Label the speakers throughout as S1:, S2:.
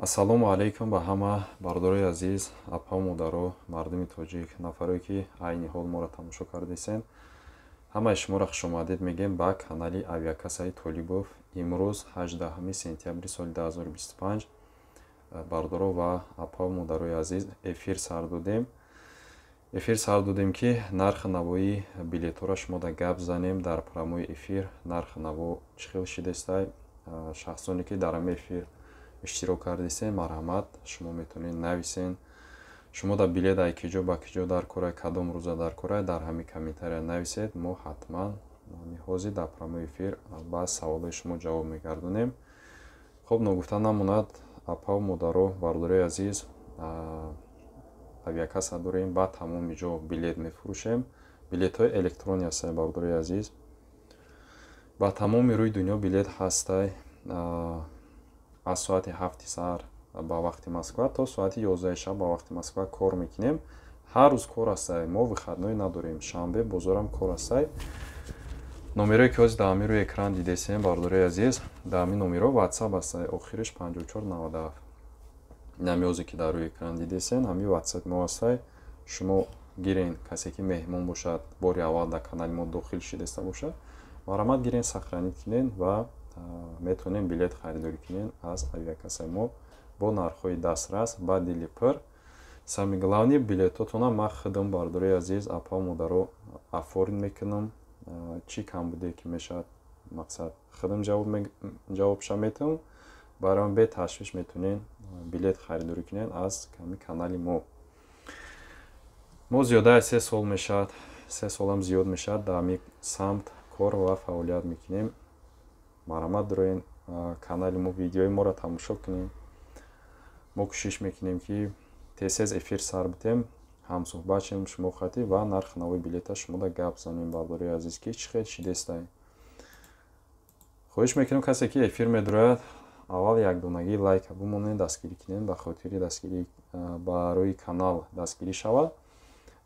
S1: Ассалому алайкум ба ҳама бародарои азиз, апа, модаро, мардуми тоҷик, нафарое ки айни ҳол моро тамошо кардесен. Ҳамаи шуморо хушомадед мегӯем ба канали Авиакассаи Толибов. Имрӯз 18 сентябри соли 2025, бародаро ва апа, модарои азиз, эфир сар додем. Эфир сар додем, ки нархи навои билетҳоро шумо да гап занем дар прямой эфир. Нархи наво чӣ хел шидестай? Шахсоне ки дар ҳами эфир иштирок кардесен, марҳамат, шумо метавонед нависен. Шумо да билет ай киҷо ба киҷо дар корай, кадом рӯза дар корай, дар ҳами комментария нависед. Мо ҳатман ҳозир дар прямой эфир ба саволҳои шумо ҷавоб мегардонем. Хоб, ногуфта намонад, апаву модаро, бародарои азиз, авиакасса дорем, ба тамоми ҷо билет мефурӯшем. Билетҳои электронӣ ҳастанд, бародарои азиз. Ба тамоми рӯи дунё билет ҳастай. Аз соати 7 саҳар ба вақти Москва то соати 11 шаб ба вақти Москва кор мекунем. Ҳар рӯз кор ҳастай, мо выходной надорем, шанбе бозорам кор ҳастай. Номерое ки ҳозир дар ҳамин рӯи экран дидесем, бародарои азиз, дар ҳамин номерҳо WhatsApp ҳастай, охириш 5497. Инами ҳозир ки дар рӯи экран дидесен, ҳамин WhatsApp мо ҳастай. Шумо гирен, касе ки меҳмон бошад, бори аввал дар канали мо дохил шидаста бошад, марҳамат, гирен, сохранить кунен ва метавонем билет харидорӣ кунем аз авиакассаи мо бо нархҳои дастрас, ба дили пур. Самый главный, билетотона ман худам, бародарои азиз, апа, модаро, оформить мекунам. Чӣ камбуде ки мешавад, мақсад, худам ҷавобша метавам. Барои он беташвиш метавонед билет харидорӣ кунед аз ҳами канали мо. Мо зиёда аз 3 сол мешавад, 3 солам зиёд мешавад, дар ҳамин самт кор ва фаъолият мекунем. Марҳамат, дороен канали мо, видеои моро тамошо кунем. Мо кӯшиш мекунем, ки тез-тез эфир сар битем, ҳамсӯҳбат шем шумо хатӣ ва нархи навои билета шумода гап занем, бародарои азиз, ки чӣ хел шидестай. Хоҳиш мекунем, касе ки эфир медурояд, аввал якдонагӣ лайка бимонед, дастгирӣ кунед, ба хотири дастгирӣ барои канал дастгирӣ шавад.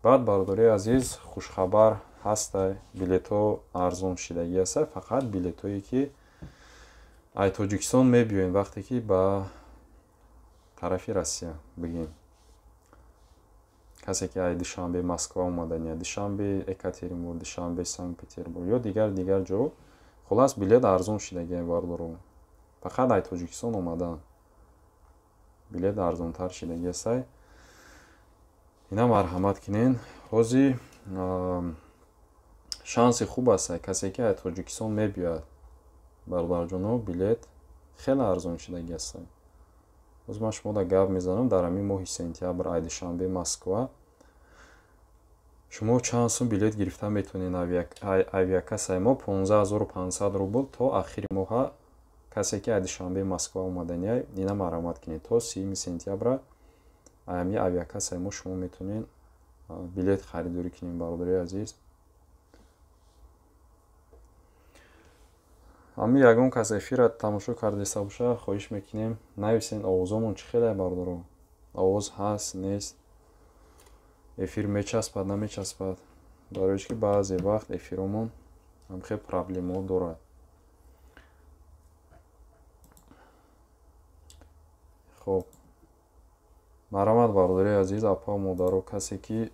S1: Баъд, бародарои азиз, хушхабар ҳастай: билетҳо арзон шидагӣ ҳастай. Фақат билетҳое ки ай Тоҷикистон мебиёем, вақте ки ба тарафи Россия бигем, касе ки ай Душанбе Москва омадания, Душанбе Екатеринбург, Душанбе Санкт Петербург ё дигар дигар ҷо, хуллас, билет арзон шидагиа, бародаро. Фақат ай Тоҷикистон омадан билет арзонтар шидагӣ ҳастай. Ина марҳамат кунен. Ҳозир шанси хуб ҳастай, касе ки ай Тоҷикистон мебиёяд, бародарҷоно, билет хеле арзон шидагӣ ҳастай. Ҳозир ман шумода гап мезанам: дар ҳамин моҳи сентябр ай Душанбе Москва шумо чанд сум билет гирифта метавонед авиакассаи мо? 15 500 рубл то ахири моҳа. Касе ки ай Душанбе Москва омаданиай, ина марҳамат кунед, то 30 сентябра ҳамин авиакассаи мо шумо метавонед билет харидорӣ кунед, бародарои азиз. Ҳамин ягон кас эфирра тамошо кардаиста боша, хоҳиш мекунем, нависен, овозомон чӣ хеле, бародаро, овоз ҳаст, нест, эфир мечаспад, намечаспад? Барои ки баъзе вақт эфиромон ҳамхел проблемаҳо дорад. Хоб, марҳамат, бародарои азиз, апа, модаро, касе ки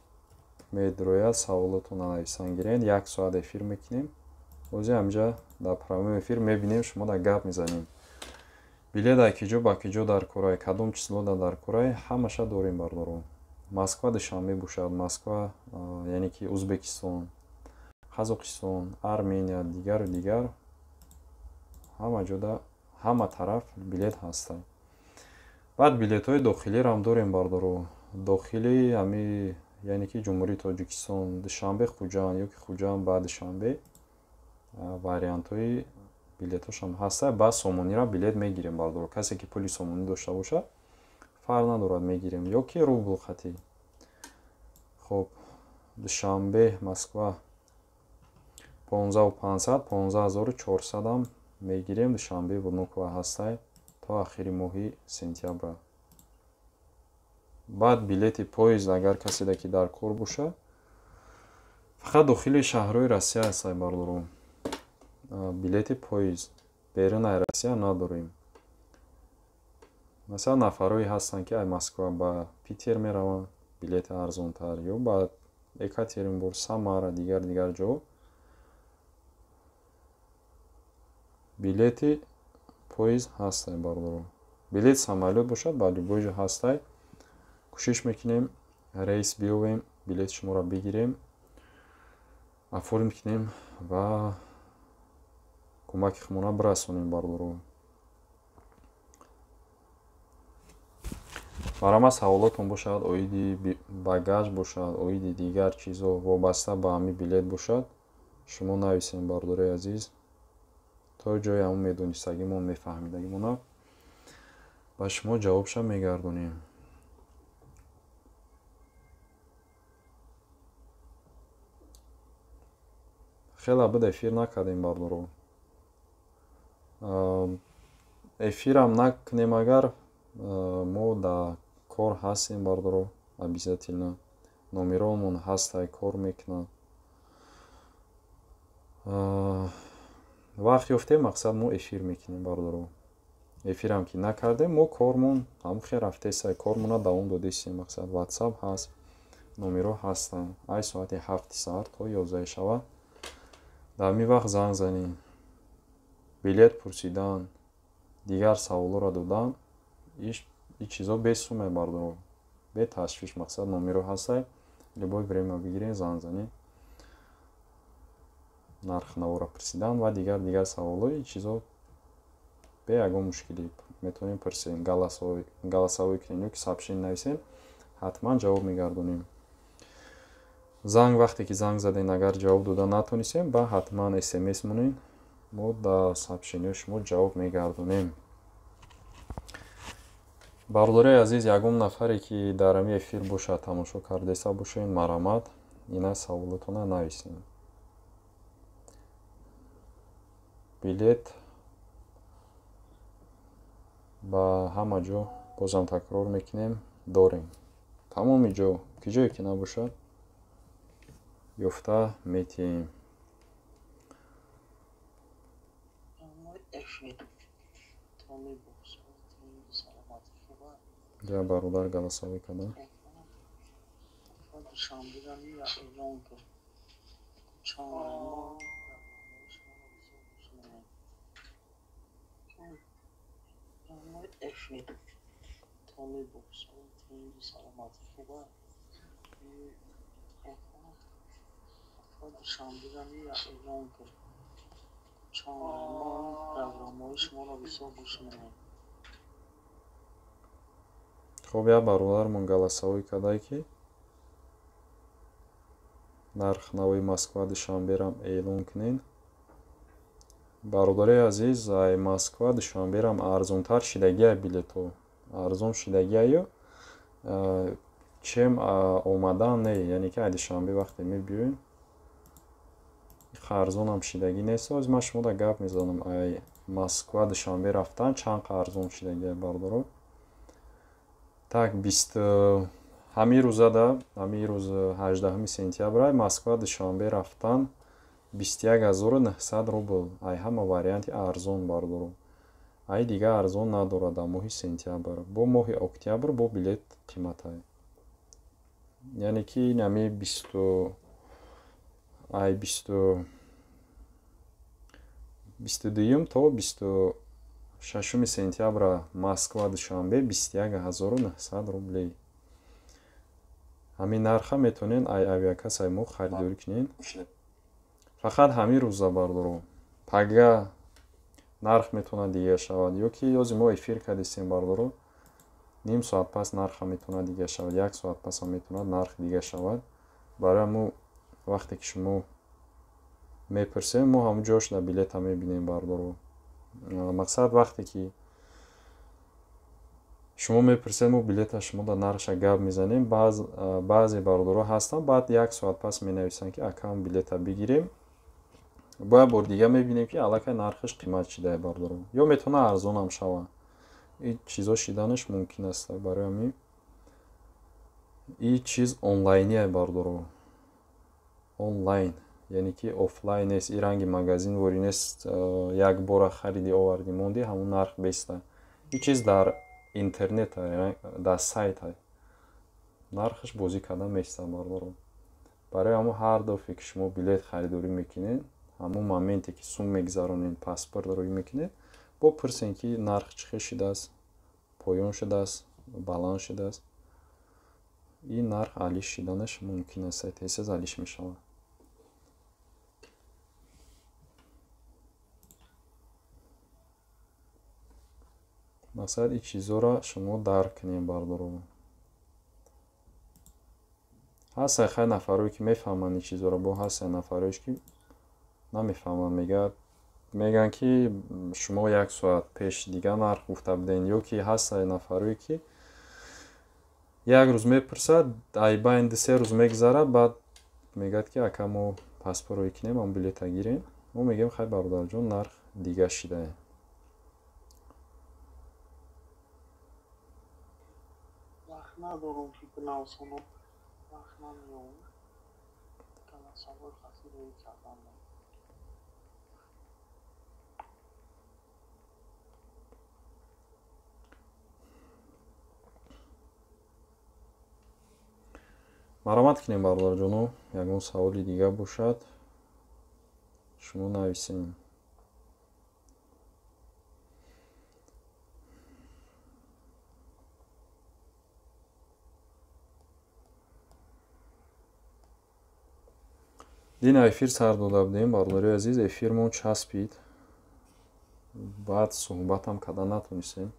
S1: медрояд, саволотонро нависан гиред. Як соат эфир мекунем ҳозир ҳаминҷа дар прямой эфир, мебинем, шумо дар гап мезанем. Билет ай киҷо ба киҷо дар корай, кадом числода дар корай, ҳамаша дорем, бародаро. Москва Душанбе бошад, Москва, яъне ки Узбекистон, Қазоқистон, Армения, дигару дигар, ҳама ҷода, ҳама тараф билет ҳастай. Баъд билетҳои дохилиро дорем, бародаро. Дохили ҳами, яъне ки Ҷумҳурии Тоҷикистон, Душанбе Хуҷанд ё ки Хуҷанд ба Душанбе, вариантҳои билетҳошам ҳаста. Ба сомониро билет мегирем, бародаро. Касе ки пули сомонӣ дошта бошад, фарқ надорад, мегирем ё ки рубл хатӣ. Хоб, Душанбе Москва 15 500, 15 400-ам мегирем. Душанбе Внуково ҳастай то ахири моҳи сентябра. Баъд билети поезд, агар каседа ки дар кор бошад, фақат дохили шаҳрҳои Россия ҳастай, бародаро, билети поезд. Берун аз Россия надорем. Масалан, нафарое ҳастанд, ки ай Москва ба Питер мераванд, билети арзонтар, ё ба Екатеринбург, Самара, дигар дигар ҷо билети поезд ҳастай, бародаро. Билет самолёт бошад, ба любой ҷо ҳастай. Кӯшиш мекунем рейс биёвем, билети шуморо бигирем, оформ кунем ва кӯмаки худмона бирасонем, бародаро. Барама саволотон бошад, оиди багаж бошад, оиди дигар чизо вобаста ба ҳамин билет бошад, шумо нависем, бародарои азиз. То ҷои ҳамон медонистагимон, мефаҳмидагимона ба шумо ҷавобша мегардонем. Хеле буд эфир накардем, бародаро. Эфирам накунем, агар мо дар кор ҳастем, бародаро, обязательно номеромон ҳастай, кор мекунад. Вақт ёфтем, мақсад мо эфир мекунем, бародаро. Эфирам ки накардем, мо кормон ҳамон хел рафтесай, кормона давом додесем. Мақсад WhatsApp ҳаст, номеро ҳастанд. Ай соати 7 саҳар то 11 шава. Дар ҳамин вақт занг занем, билет пурсидан, дигар саволҳоро додан, ин чизо бесуме, бародаро, беташвиш. Мақсад номеро ҳастай, любое время бигирем, занг занем, нархнаворо пурсидан ва дигар дигар саволҳо, ин чизо бе ягон мушкилӣ метавонем пурсем, голосовой кунем ё ки сообщение нависем, ҳатман ҷавоб мегардонем. Занг вақте ки занг задем, агар ҷавоб дода натонистем, ба ҳатман смс монед, мо дар сообщениҳои шумо ҷавоб мегардонем. Бародарои азиз, ягон нафаре ки дар ҳамин эфир бошад, тамошо кардаеста бошед, марамат, ина саволотона нависем. Билет ба ҳама ҷо, бозам такрор мекунем, дорем. Тамоми ҷо, ки ҷое ки набошад, ёфта метиҳем. Ҷа бародар голосовой када. Хоб, як бародармон голосовой кадай, ки нархнавои Москва Душанберам эълон кунед. Бародарои азиз, ай Москва Душанберам арзонтар шидагиай, билетҳо арзон шидагиаю, чем омадан не, яъне ки ай Душанбе вақте мебиёем, арзонам шидагӣ нест. Ҳозир ман шумода гап мезанам, ай Москва Душанбе рафтан чанд арзон шидагиай, бародаро. Так, бист ҳамин рӯзада, ҳамин рӯз 18 сентябр, Москва Душанбе рафтан 21 900 рубл, ай ҳама варианти арзон, бародаро. Ай дига арзон надорад дар моҳи сентябр. Бо моҳи октябр бо билет қиматай. Яъне ки ин ҳами бисту ай 22-юм то 26 сентябра Москва Душанбе 21 900 рублей. Ҳамин нарха метавонед ай авиакассаи мо харидорӣ кунед. Фақат ҳамин рӯза, бародаро. Пага нарх метавонад дигар шавад, ё ки ёзи мо эфир кардистем, бародаро, ним соат пас нарха метавонад дигар шавад, як соат пасам метавонад нарх дигар шавад. Барои ҳамун вақте ки шумо мепурсем, мо ҳамун ҷош дар билета мебинем, бародаро. Мақсад, вақте ки шумо мепурсед, мо билета шумо дар нархша гап мезанем. Баъзе бародаро ҳастанд, баъд як соат пас менависанд, ки акам, билета бигирем. Бо як бор дига мебинем, ки аллакай нархаш қимат шидае, бародаро, ё метавонад арзонам шавад. Ин чизо шиданаш мумкин аст. Барои ҳамин ин чиз онлайние, бародаро, онлайн, яъне ки офлайн нест. Ин ранги магазин ворӣ нест, як бора хариди, оварди, монди, ҳамун нарх беста. Ин чиз дар интернет дар сайт нархаш бозӣ кардан меистад бародаро. Барои ҳамон ҳар дафъе ки шумо билет харидорӣ мекунед, ҳамон моменте ки сум мегузаронед, паспорт рӯй мекунед, бо пурсен ки нарх чӣ хел шудааст, поён шудааст, баланд шудааст. Ин нарх алиш шуданаш мумкин аст, тез-тез алиш мешавад. Мақсад ин чизҳоро шумо дарк кунед бародаро. Ҳастанд хеле нафарое ки мефаҳманд ин чизҳоро, бо ҳастанд нафарое ки намефаҳманд, мегӯянд ки шумо як соат пеш дигар нарх гуфта будед, ё ки ҳастанд нафарое ки як рӯз мепурсад, ай байн 2-3 рӯз мегузарад, баъд мегӯяд ки ака мо паспорт рӯй кунем, ам билета гирем. Мо мегӯем хай бародарҷон, нарх дига шидае.
S2: Вақт надорам ки бинависонам, вақт намеёбам. Савол хасӣ рӯй кардам.
S1: Маромат кунем бародарҷоно, ягон саволи дига бошад, шумо нависем. Дина эфир сар дода будем, бародари азиз, эфирмон часпид. Баъд суҳбатам карда натонистем.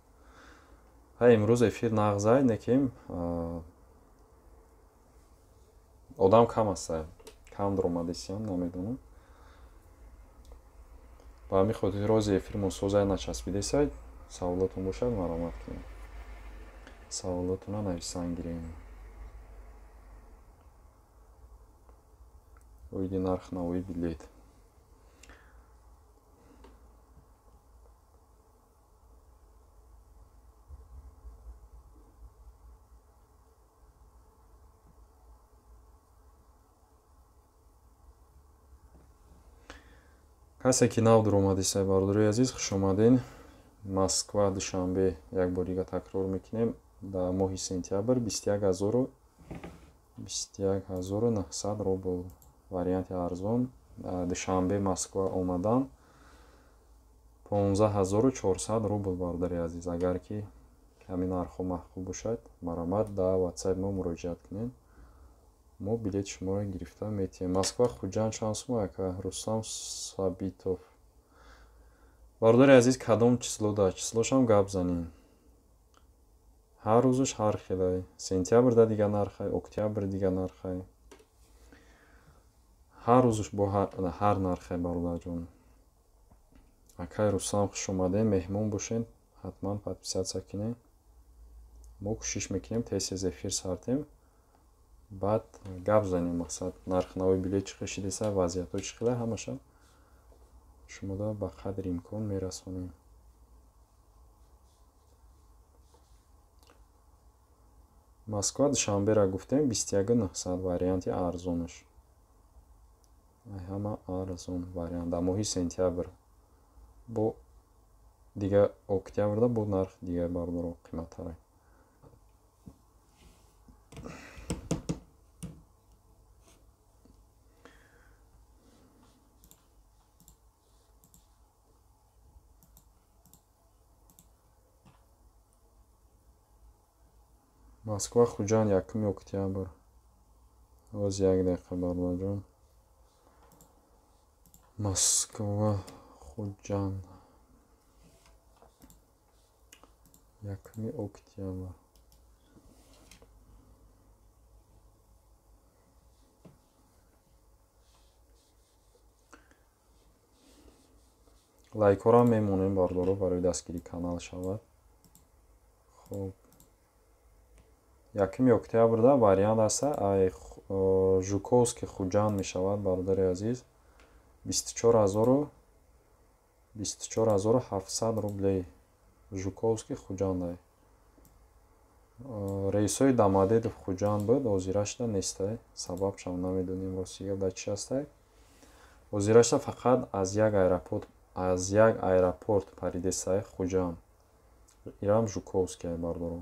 S1: Ҳа, имрӯз эфир нағзай, некем одам кам аст, кам даромадесиям, намедонам. Ба ҳамин хотир рози эфирмон созай начаспидесай, саволотон бошад, маромат кунем. Саволотонро нависан гирем. Оиди нарх навои билет. Касе ки нав даромадисай, бародарои азиз, хуш омаден. Москва, Душанбе як бор дига такрор мекунем. Дар моҳи сентябр 21900 рубл варианти арзон. Душанбе Москва омадан 15400 рубл, бародари азиз. Агар ки ҳамин нархҳо маъқул бошад, маромат дар WhatsApp мо муроҷиат кунед. Мо билети шуморо гирифта метиҳем. Москва Хуҷанд чанд сум ака? Рустам Сабитов. Бародари азиз, кадом число да? Числошам гап занем. Ҳар рӯзаш ҳар хелай. Сентябрда дига нархай, октябр дига нархай. Ҳар рӯзаш бо ҳар нархай, бародарҷон. Акай Рустам, хуш омадем, меҳмон бошед, ҳатман подписаться кунед. Мо кӯшиш мекунем тез-тез эфир сартем. Баъд гап занем, мақсад нархнавои билет чӣ хел шидеса, вазъиятҳо чӣ хела, ҳамаша шумода ба қадри имкон мерасонем. Москва Душанбера гуфтем 21900 варианти арзонаш. Ҳама арзон вариант дар моҳи сентябр. Бо дига октябрда бо нарх дига бародаро қиматтарай. Москва Хуҷанд 1 октябр. Боз як дақиқа бародарҷон. Москва Хуҷанд 1 октябр. Лайкҳоро мемонем бародаро барои дастгирии канал шавад. Хоб, 1 октябрда вариант аст ай Жуковский Хуҷанд мешавад, бародари азиз. 24700 рублей Жуковский Хуҷанд. Рейсҳои Домодедов Хуҷанд буд, ҳозирашда нестай, сабабшам намедонем рости гап дар чӣ ҳастай. Ҳозирашда фақат аз як аэропорт паридесай Хуҷанд. Ирам Жуковский бардоро.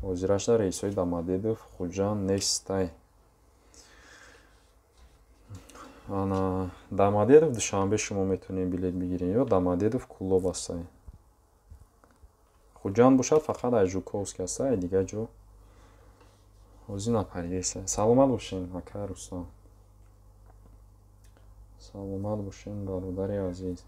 S1: Ҳозирашда рейсҳои Домодедово Хуҷанд нестай. Ана Домодедово Душанбе шумо метавонед билет бигиред ё Домодедово Кулоб ҳастай. Хуҷанд бошад фақат ай Жуковский ҳастай, ай дигар ҷо ҳозир напаридеста. Саломат бошед, ака Рустам. Саломат бошед, бародари азиз.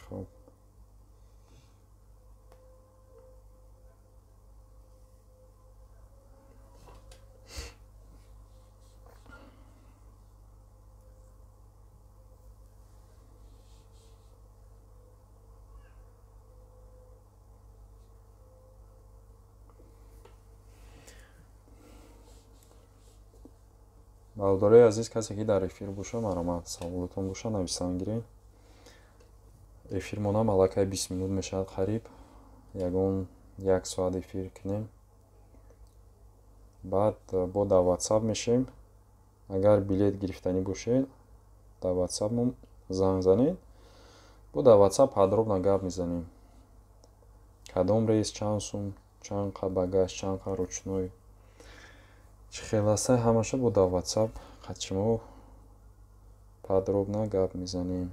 S1: Хоб, бародарои азиз, касе ки дар эфир боша, марҳамат, саволотон боша, нависан гиред. Эфирмонам аллакай 20 минут мешавад қариб. Ягон як соат эфир кунем. Баъд бо дар WhatsApp мешем. Агар билет гирифтанӣ бошед, дар WhatsApp занг занед. Бо дар WhatsApp подробно гап мезанем. Кадом рейс чанд сум, чанд қа багаж, чанд қа ручной. Чӣ хел ҳастай, ҳамаша бо дар WhatsApp қатшимо подробно гап мезанем.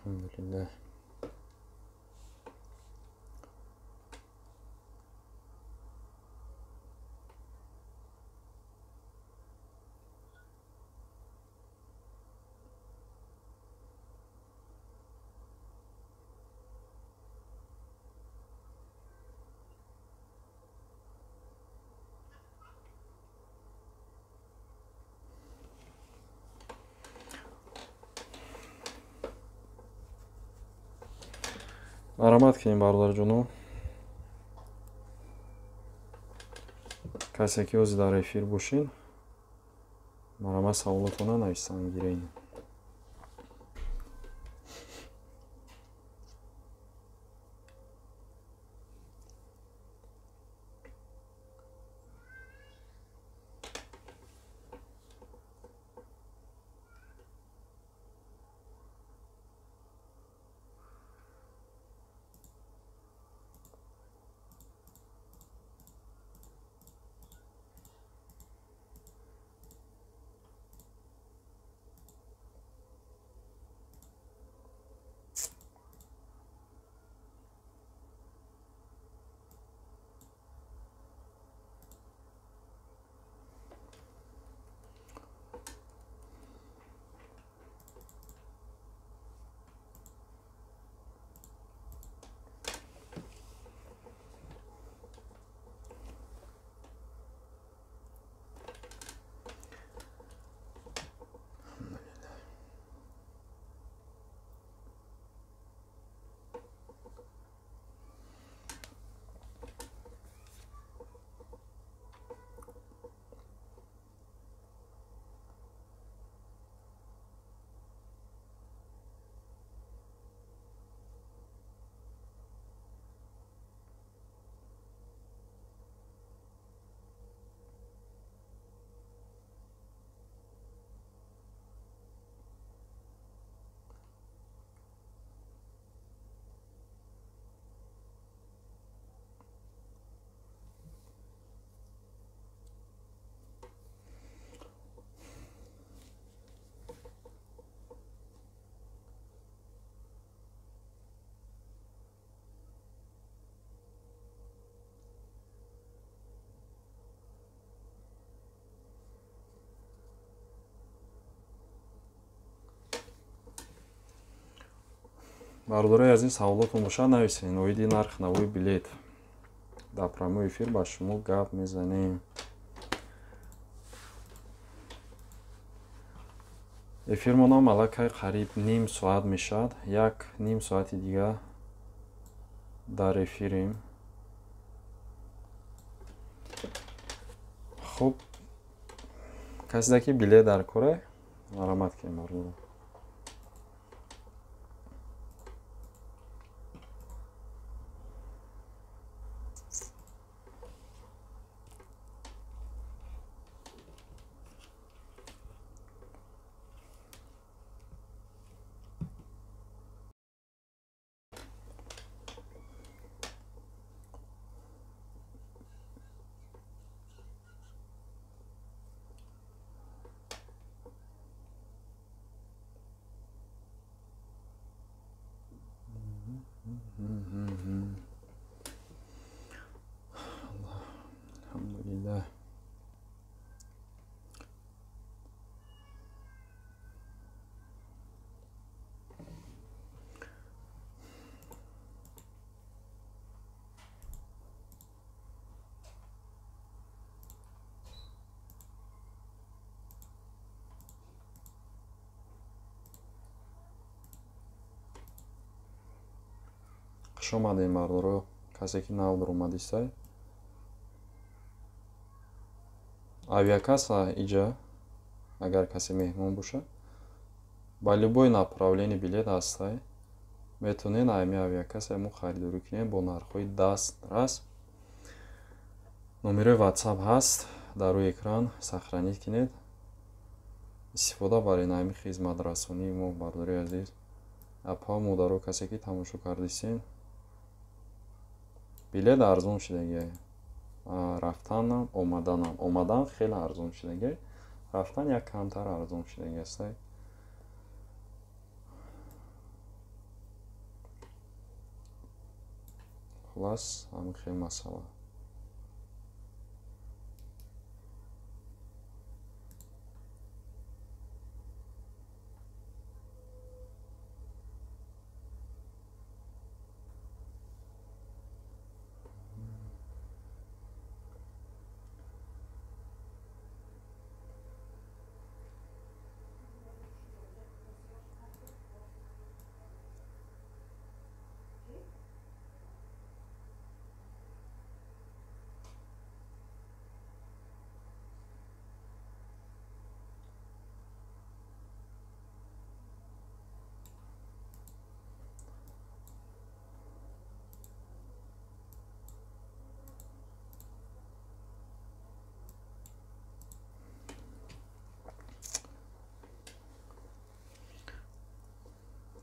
S1: Алҳамдулиллаҳ. Марҳамат кунем, бародарҷоно. Касе ки ҳозир дар эфир бошед, марҳамат, саволотона нависан гиред. Бародарои азиз, саволотон бошад, нависед. Оиди нарх навои билет дар прямой эфир ба шумо гап мезанем. Эфирмонам аллакай қариб ним соат мешавад. Як ним соати дига дар эфирем. Хуб, каседа ки билет дар коре, марамат кунем, бародаро. Алҳамдулиллаҳ. Хуш омадем, бародаро, касе ки нав даромадистай. Авиакасса иҷа, агар касе меҳмон бошад, ба любой направление билет ҳастай. Метавонед ами авиакасса мо харидорӣ кунед бо нархҳои дастрас. Номерои WhatsApp ҳаст дар рӯи экран, сохранить кунед. Истифода баред ами хизматрасонии мо, бародарои азиз. Апа, модаро, касе ки тамошо кардисен, билет арзон шудагиай. Рафтанам, омаданам. Омадан хеле арзон шудагиай, рафтан як камтар арзон шудагиаст. Хулас, ҳамин хел масъала.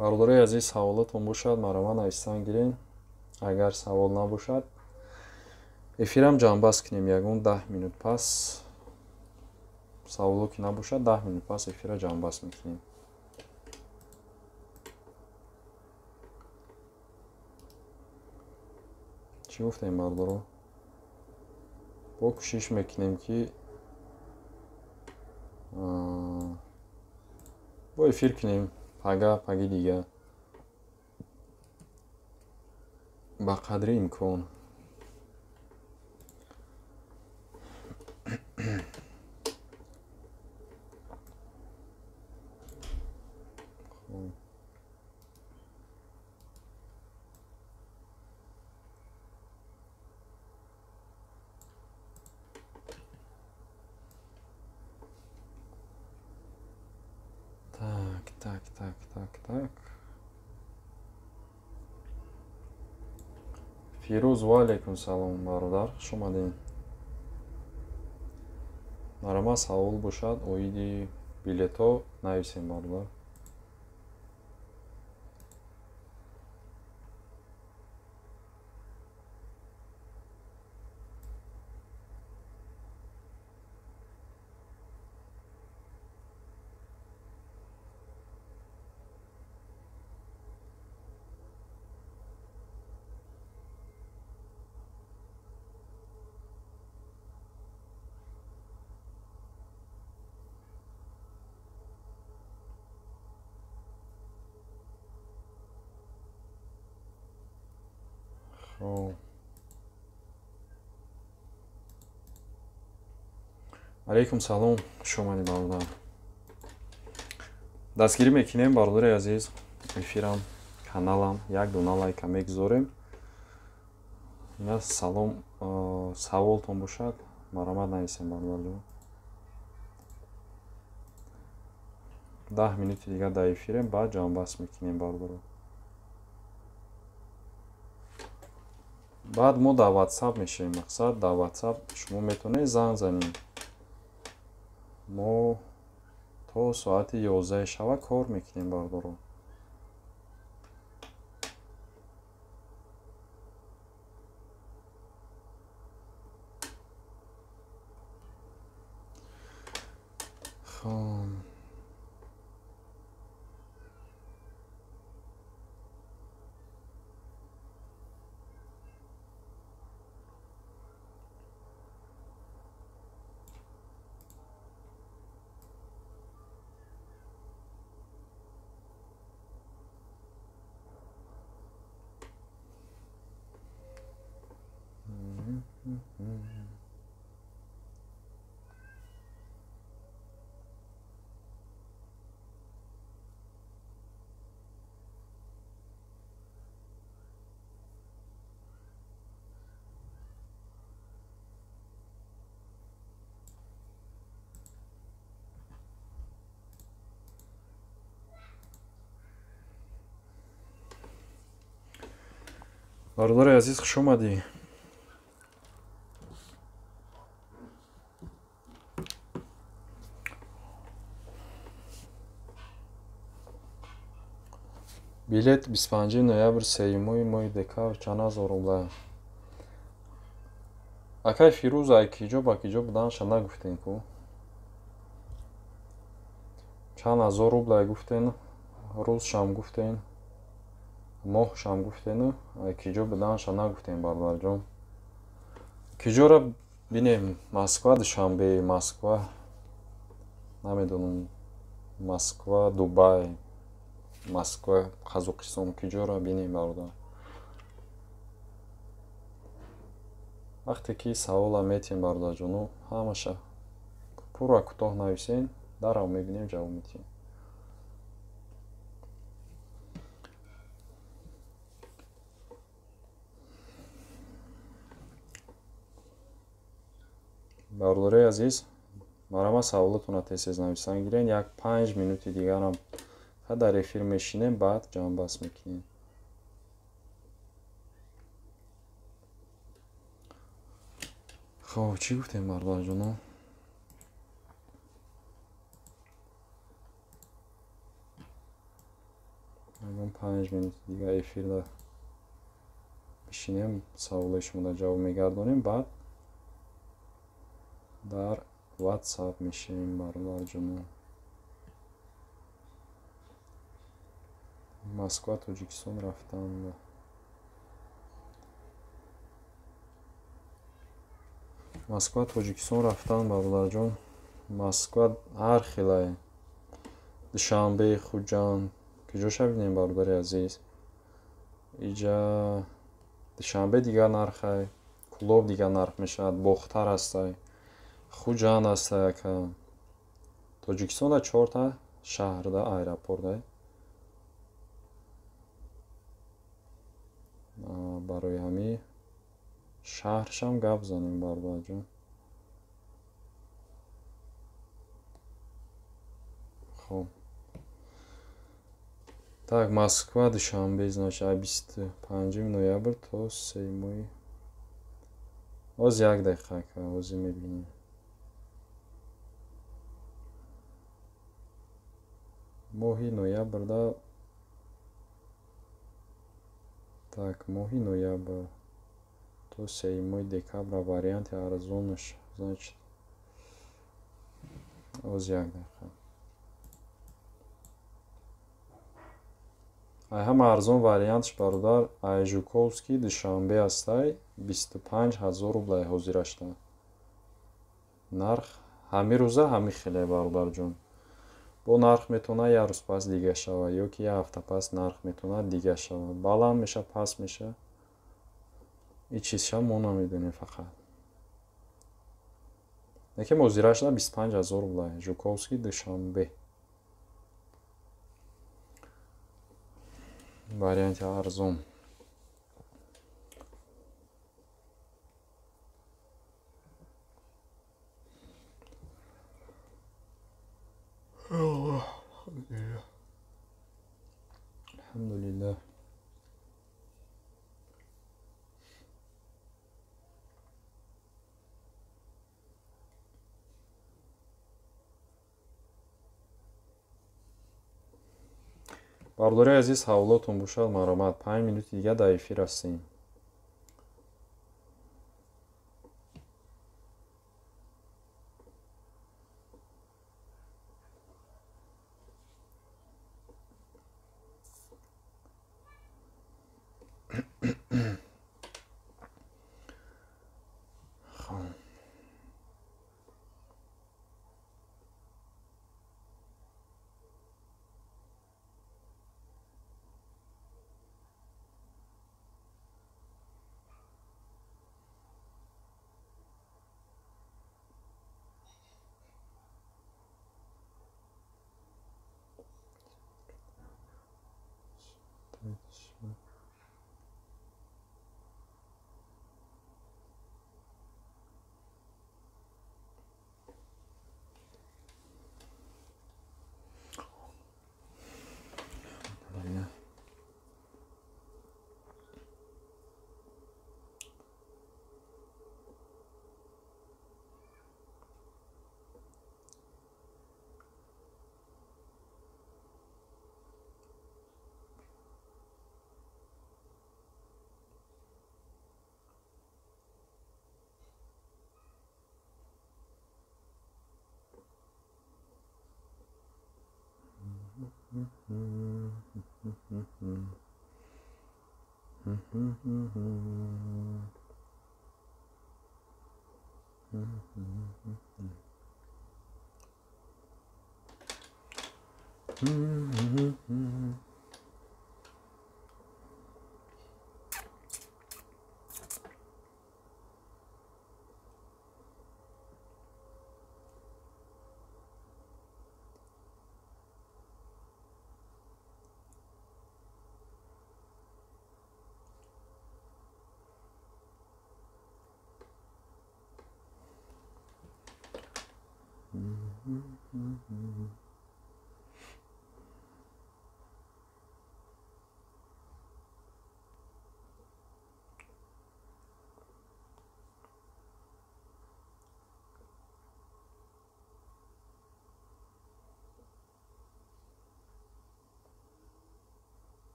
S1: Бародарои азиз, саволотон бошад, маро навистан гирен. Агар савол набошад, эфирам ҷамъбаст кунем. Ягон 10 минут пас саволо ки набошад, 10 минут пас эфира ҷамъбаст мекунем. Чӣ гуфтем, бародаро? Бо кӯшиш мекунем ки бо эфир кунем пага, паги дига, ба қадри имкон. Так, так, так, так. Фирӯз, ва алайкум салом, бародар, хуш омадед. Марома савол бошад оиди билетҳо нависем, бародар. Хоб. Алейкум салом, хуш омадед бародар. Дастгирӣ мекунем бародари азиз, эфирам, каналам, як дона лайка мегузорем. Ина салом, саволтон бошад, марҳамат нависем бародарҷон. 10 минути дигар дар эфирем, баъд ҷамъбаст мекунем бародаро. Баъд мо дар WhatsApp мешавем, мақсад дар WhatsApp шумо метавонед занг занед. Мо то соати 11 шава кор мекунем бародаро. Хоб. Бародари азиз, хуш омадӣ. Билет 25 ноябр, 3 моҳи декабр чанд ҳазор рубла? Акай Фирӯз, ай киҷо ба киҷо буданша нагуфтен ку? Чанд ҳазор рублай гуфтен, рӯзшам гуфтен, моҳшам гуфтену ай киҷо буданша нагуфтем бародарҷон. Киҷора бинем, Москва, Душанбе, Москва, намедонам, Москва, Дубай, Москва, Қазоқистон, киҷора бинем бародар. Вақте ки савола метиҳем бародарҷоно, ҳамаша пурра кӯтоҳ нависен, дарав мебинем, ҷавоб медиҳем. Бародарои азиз, марҳамат саволотонро тез-тез нависан гирен. Як 5 минути дигарам дар эфир мешинем, баъд ҷамъбаст мекунем. Хоб, чӣ гуфтем бародарҷоно? Ягон 5 минути дигар эфирда бишинем, саволои шуморо ҷавоб мегардонем, баъд дар WhatsApp мешавем бародарҷоно. Москва, Тоҷикистон рафтан. Москва, Тоҷикистон рафтан бародарҷон. Москва ҳар хелае. Душанбе, Хуҷанд. Куҷоша бинем бародари азиз? Иҷа Душанбе дигар нархай, Кулоб дигар нарх мешавад, Бохтар ҳастай, Хуҷанд ҳастай ака. Тоҷикистонда 4та шаҳрда аэропортай. Барои ҳамин шаҳршам гап занем бародарҷон. Хоб. Так, Москва, Душанбе, значит, 25 ноябр то 3. Оз як дақиқа, ака, ҳозир мебинем. Моҳи ноябрда, так, моҳи ноябр то 3 декабра варианти арзонаш, значит, оз як дақиқа. Ай ҳама арзон вариантш бародар, ай Жуковский Душанбе ҳастай, 25 000 рублай ҳозирашта. Нарх ҳамин рӯза ҳамин хеле бародарҷон. Бо нарх метавонад як рӯз пас дига шавад, ё ки як ҳафта пас нарх метавонад дига шавад. Баланд меша, паст меша. Ин чизша мо намедонем фақат. Лекин мозирашда 25 000 рубла. Жуковский, Душанбе. Варианти арзон. Алҳамдулиллаҳ. Бардори азиз, ҳавлотон бошад, марҳамат. 5 минути дига дар эфир ҳастем.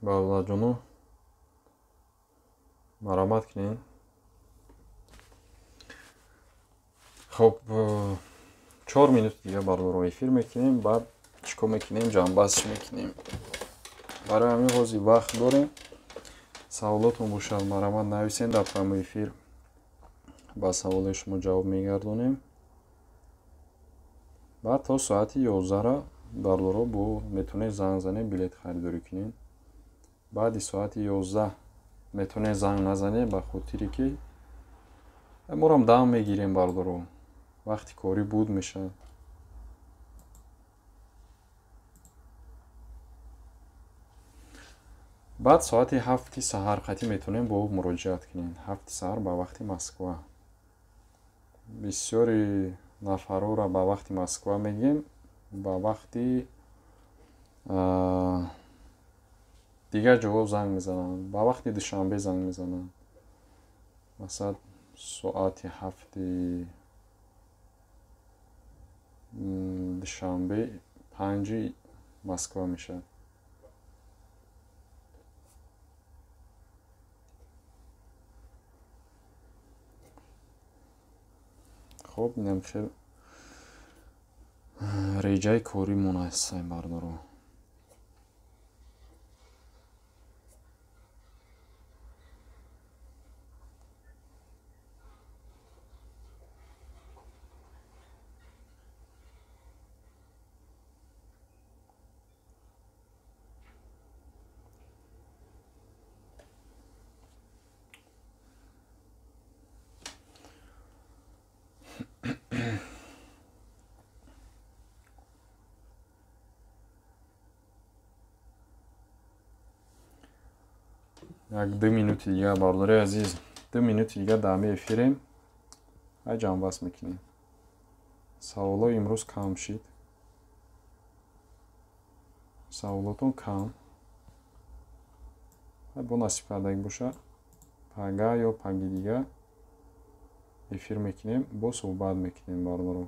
S1: Бародарҷоно, марҳамат кунед. Хоб, 4 минут дига бародаро эфир мекунем, баъд чӣ кор мекунем, ҷамъбастш мекунем. Барои ҳамин ҳозир вақт дорем. Саволотон бошад, марҳамат нависед дар прямой эфир. Ба саволои шумо ҷавоб мегардонем. Баъд то соати 11 бародаро бо метавонед занг занед, билет харидорӣ кунед. Баъди соати 11 метавонед занг назанед, ба хотире ки морам дам мегирем бародаро. Вақти корӣ буд мешавад. Баъд соати 7 саҳар қатъӣ метавонем бо муроҷиат кунем. 7 саҳар ба вақти Москва. Бисёри нафарҳоро ба вақти Москва мегӯем, ба вақти дигар ҷоҳо занг мезананд, ба вақти Душанбе занг мезананд. Масалан, соати 7 Душанбе 5 Москва мешавад. Хоб, инам хел реҷаи коримон аст, бардоро. Як 2 минути дигар, бародари азиз, 2 минути дигар дар ҳамин эфирем. Ҳай ҷамъбаст мекунем. Саволҳо имрӯз кам шид. Саволотон кам. Ҳай бо насиб кардагӣ боша, пага ё паги дигар эфир мекунем, бо суҳбат мекунем, бародаро.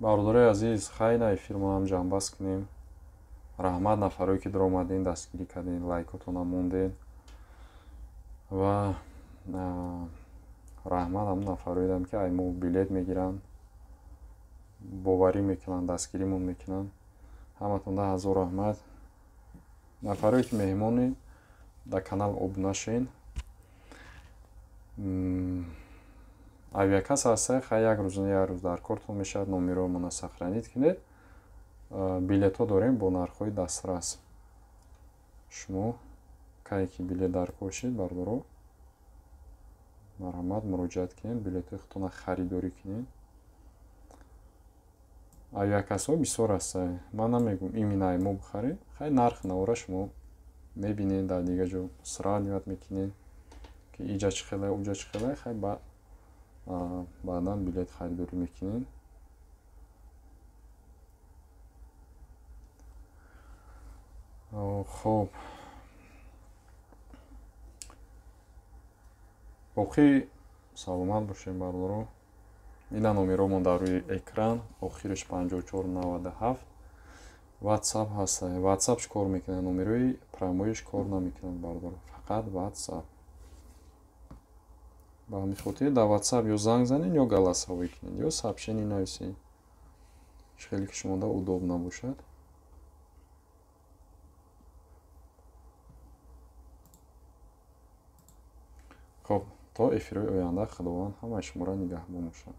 S1: Бародарои азиз, хайна эфирмонам ҷамъбаст кунем. Раҳмат нафарое ки даромаден, дастгирӣ карден, лайкотона монден ва раҳмат ҳамон нафароедам ки ай мо билет мегиранд, боварӣ мекунанд, дастгиримон мекунанд. Ҳаматонда ҳазор раҳмат. Нафарое ки меҳмонед, дар канал обуна шен. Авиакасса ҳастай, хай як рӯз як рӯз дар кортон мешавад, номероамона сохранить кунед. Билетҳо дорем бо нархҳои дастрас. Шумо кае ки билет дар кор шид, бародаро, марҳамат муроҷиат кунед, билетҳои худтонро харидорӣ кунед. Авиакассаҳо бисёр ҳастай. Ман намегӯм именно ай мо бихаред, хай нарх навора шумо мебинед, дар дигар ҷо сравнивать мекунед, ки иҷа чӣ хелай, уҷа чӣ хелай, хай баъдан билет харидорӣ мекунед. Хоб, боқӣ саломат бошем, бародаро. Ина номеромон дар рӯи экран, охираш 5497. WhatsApp ҳаст. WhatsApp кор мекунад, номерои прамоиш кор намекунад, бародаро. Фақат WhatsApp. Ба ҳамин хотир дар WhatsApp ё занг занед, ё голосовой кунед, ё сообщение нависед. Чӣ хеле ки шумода удоб набошад. Хоб, то эфирҳои оянда Худованд ҳамаи шуморо нигаҳбон бошад.